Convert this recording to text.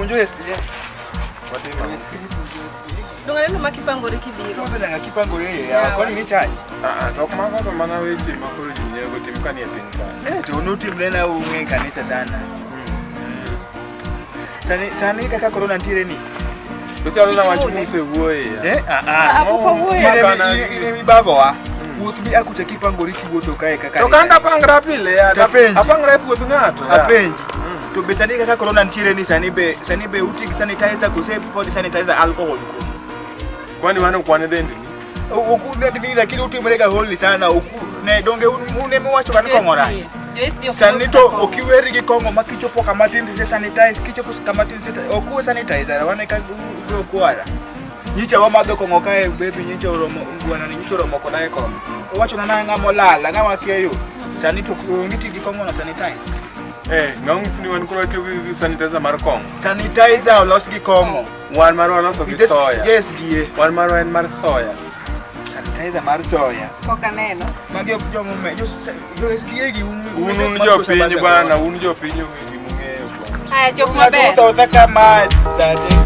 Puonjo SDA. Watimo ang'o? Donge aneno ma kipangori kibiro. Wuotho nyaka kipangori e yawa, kwani ni church? Ah, ah, to ok mago to mana weche ma koro ji nyiewo tim ka nie piny ka. Eh, to notimre na ung'e kanisa sana. Sani, sani kaka corona nitiere ni. To chalo na wach musewuoye. ya. Eh, ah, ah. Ah, pok wawuoyo. Ine- Makana- ine mibagowa. Wuoth mi akucha kipangori kiwuotho kae kaka. To kanda pangra pile ya. Tapenji. Apangra e puoth ng'ato. ya. Apenji. To be sani kaka corona nitiere ni sani be sani be uti gi sanitizer kose pod sanitizer alcohol ko. Kwani wan ok wan dendni? Oku ne lakini utimre ga holy sana oku ne donge un un ema uwacho ga ni kong'o rach. Sani to ok iweri gi kong'o ma kichopo kama tin to sanitize kichopo kama tin to ok uwe sanitizer wan e ka okwara. Nyicha wamadho kong'o kae baby nyicha oromo bwana ni nyicha oromo koda e kong'o. Owacho na ng'ama olal ng'ama kia yo. Sani to onge ti gi kong'o na sanitize. Eh, ng'ama ng'isi ni wan koro watiyo gi sanitizer mar kong'o. Sanitizer olos gi kong'o. Wan marwa waloso gi soya. Yes, die. Wan marwa en mar soya. Sanitizer mar soya. Pok aneno. Magi ok joma ome. Jo jo SDA gi un Un un jopiny bwana, un jopiny onge gima ung'eyo bwana. Aya, chop maber. Ng'ato wuotho kama sate.